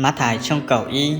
Mathais tshooj kaum ib.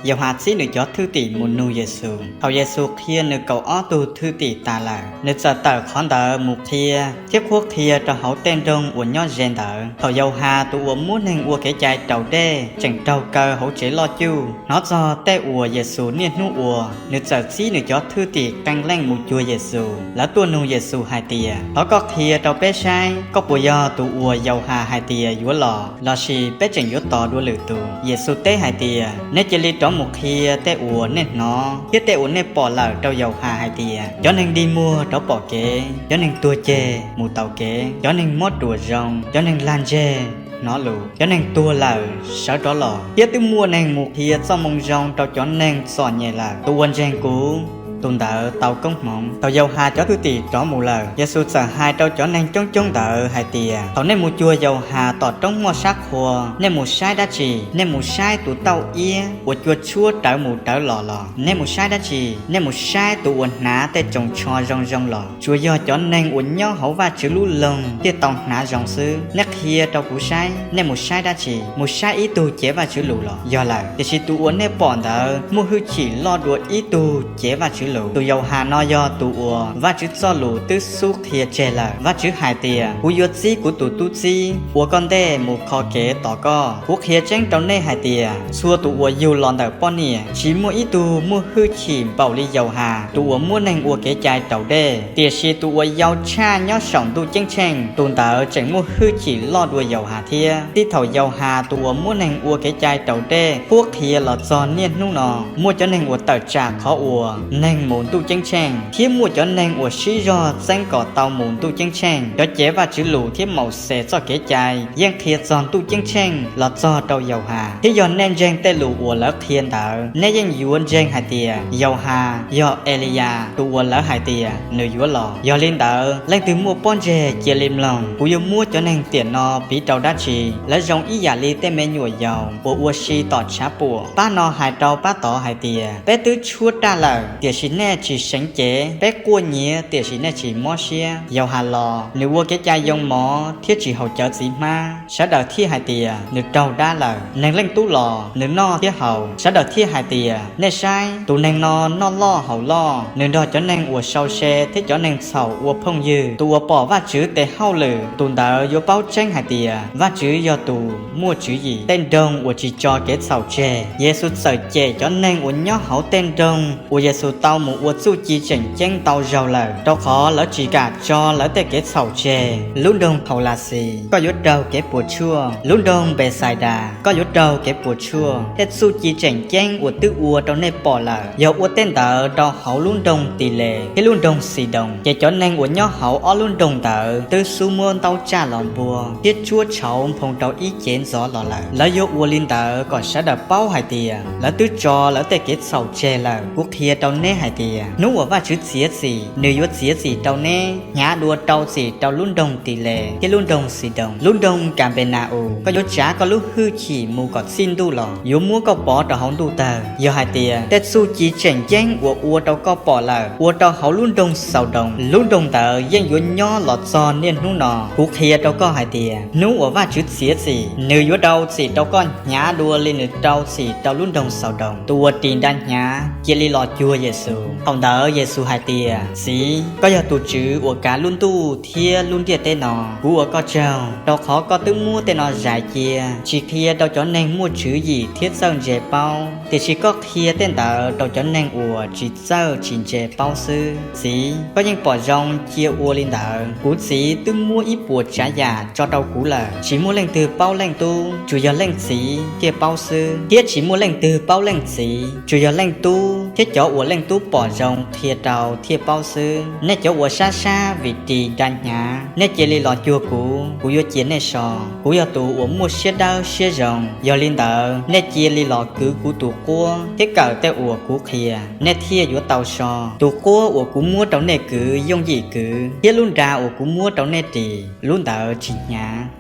Yauhas txib nws cov thwj tim mus nug Yexus. Thaum Yexus qhia nws kaum ob tug thwj tim tas lawm, nws txawm tawm qhov ntawd mus qhia thiab qhuab qhia rau hauv tej nroog uas nyob ze ntawd. Thaum Yauhas tus uas muab neeg ua kev cai raus dej tseem raug kaw hauv tsev loj cuj, hnov txog tej uas Yexus niaj hnub ua, nws txawm txib nws cov thwj tim qee leej mus cuag Yexus. Lawv tuaj nug Yexus hais tias, Thov koj qhia rau peb saib, koj puas yog tus uas Yauhas hais tias yuav los, lossis peb tseem yuav tos dua lwm tus? Yexus teb hais tias, Nej cia li rov mus qhia tej uas nej hnov thiab tej uas nej pom lawm rau Yauhas hais tias, cov neeg dig muag rov pom kev, cov neeg tuag ceg mus taus kev, cov neeg mob ruas zoo, cov neeg lag ntseg hnov lus, cov neeg tuag lawm sawv rov los, thiab twb muaj neeg mus qhia Txojmoo Zoo rau cov neeg txom nyem lawm. Tus uas ntseeg kuv, tus ntawd tau koob hmoov. Thaum Yauhas cov thwj tim rov mus lawm, Yexus txawm hais rau cov neeg coob coob ntawd hais tias, Thaum nej mus cuag Yauhas tom roob muaj sab qhua, nej mus saib dab tsi? Nej mus saib tus tauj iab uas cua tshuab rawv mus rawv los los? Nej mus saib dab tsi? Nej mus saib tus uas hnav tej tsoos tsho zoo zoo los? Tsuas yog cov neeg uas nyob hauv Vajtswv lub loog thiaj tau hnav zoo xwb. Nej qhia rau kuv saib, nej mus saib dab tsi? Mus saib ib tug cev Vajtswv lus los? Yog lawm, tiam sis tus uas nej pom ntawd muaj hwj chim loj dua ib tug cev Vajtswv lus. Tus Yauhas no yog tus uas Vajtswv Txojlus twb xub qhia tseg lawm. Vajtswv hais tias, Kuv yuav txib kuv tus tub txib ua koj ntej mus qho kev tos koj. Kuv qhia tseeb rau nej hais tias, txhua tus uas yug los ntawm poj niam, tsis muaj ib tug muaj hwj chim npaum li Yauhas tus uas muab neeg ua kev cai raus dej. Tiam sis tus uas yau tshaj nyob saum ntuj ceeb tsheej, tus ntawd tseem muaj hwj chim loj dua Yauhas thiab. Txij thaum Yauhas tus uas muab neeg ua kev cai raus dej qhuab qhia los txog niaj hnub no, muaj cov neeg uas tawm tsam qhov uas neeg mus ntuj ceeb tsheej, thiab muaj cov neeg uas sib zog txeeb kom tau mus ntuj ceeb tsheej. Cov cev Vajtswv lus thiab Mauxes txoj kev cai yeej qhia txog ntuj ceeb tsheej los txog rau Yauhas, thiab yog nej ntseeg tej lus uas lawv qhia ntawd, nej yeej yuav ntseeg hais tias Yauhas yog Eliyas tus uas lawv hais tias nws yuav los. Yog li ntawd, leej twg muaj pob ntseg cia li mloog. Kuv yuav muab cov neeg tiam no piv rau dab tsi? Lawv zoo ib yam li tej me nyuam yaus uas ua si tom tshav puam. Pab no hais rau pab tod hais tias, Peb twb tshuab raj lawm, tiam sis nej tsis seev cev; peb quaj nyiav, tiam sis nej tsis mob siab. Yauhas los, nws ua kev cai yoo mov thiab tsis haus cawv txiv hmab. Sawv daws thiaj hais tias, Nws raug dab lawm. Neeg Leej Tub los, nws noj thiab haus. Sawv daws thiaj hais tias, Nej saib, tus neeg no noj loj haus loj, nws nrog cov neeg uas sau se thiab cov neeg txhaum ua phooj ywg. Tus uas pom Vajtswv tes hauj lwm, tus ntawd yuav paub tseeb hais tias Vajtswv yog tus muaj tswv yim. Tej nroog uas tsis tso kev txhaum tseg. Yexus txawm cem cov neeg uas nyob hauv tej nroog uas Yexus tau mus ua txuj ci tseem ceeb ntau zaug lawm, rau qhov lawv tsis kam tso lawv tej kev txhaum tseg. Lub nroog Khaulas Xis, koj yuav raug kev puas tsuaj! Lub nroog Npexais Das, koj yuav raug kev puas tsuaj! Tej txuj ci tseem ceeb uas twb ua rau nej pom lawm, yog ua tej ntawd rau hauv lub nroog Tis Les thiab lub nroog Xis Doos. Ces cov neeg uas nyob hauv ob lub nroog ntawd twb xub muab ntaub tsaj los npuag thiab tsuab tshauv nphoo rau ib cev ntxov los lawm. Lawv yuav ua li ntawd kom sawv daws paub hais tias lawv twb tso lawv tej kev txhaum tseg lawm. Kuv qhia rau neb hais tias, hnub uas Vajtswv txiav txim, nws yuav txiav txim rau neb hnyav dua rau txim rau lub nroog Tis Les thiab lub nroog Xis Doos. Lub nroog Kas Npes Nas Us, koj yuav tsav koj lub hwj chim mus kom txij ntuj los yuav muab koj pov rau hauv ntuj tawg. Yog hais tias tej txuj ci tseem ceeb uas ua rau koj pom lawm ua rau hauv lub nroog Xaus Doos, lub nroog ntawd yeej yuav nyob los txog niaj hnub no. Kuv qhia rau koj hais tias, hnub uas Vajtswv txiav txim, nws yuav rau txim rau koj hnyav dua li nws rau txim rau lub nroog Xaus Doos. Tus uas ris nra hnyav, cia li los cuag Yexus. Thaum ntawd Yexus hais tias, Txiv, koj yog tus Tswv uas kav lub ntuj thiab lub ntiaj teb no. Kuv ua koj tsaug, rau qhov koj twb muab tej no zais cia, tsis qhia rau cov neeg muaj tswv yim thiab txawj ntse paub, tiam sis koj qhia tej ntawd rau cov neeg uas tsis txawj tsis ntse paub xwb. Txiv, koj yeej pom zoo cia ua li ntawd. Kuv Txiv twb muab ib puas tsav yam tso rau kuv lawm. Tsis muaj leej twg paub Leej Tub, tsuas yog Leej Txiv thiaj paub xwb, thiab tsis muaj leej twg paub Leej Txiv, tsuas yog Leej Tub thiab cov uas Leej Tub Lub pom zoo qhia rau thiaj paub xwb. Nej cov uas sab sab vim ris nra hnyav, nej cia li los cuag kuv, kuv yuav cia nej so. Kuv yog tus uas muaj siab dawb siab zoo, yog li ntawd nej cia li los kwv kuv tus quab thiab kawm tej uas kuv qhia, nej thiaj yuav tau so. Tus quab uas kuv muab rau nej kwv yooj yim kwv, thiab lub nra uas kuv muab rau nej ris, lub ntawd tsis hnyav.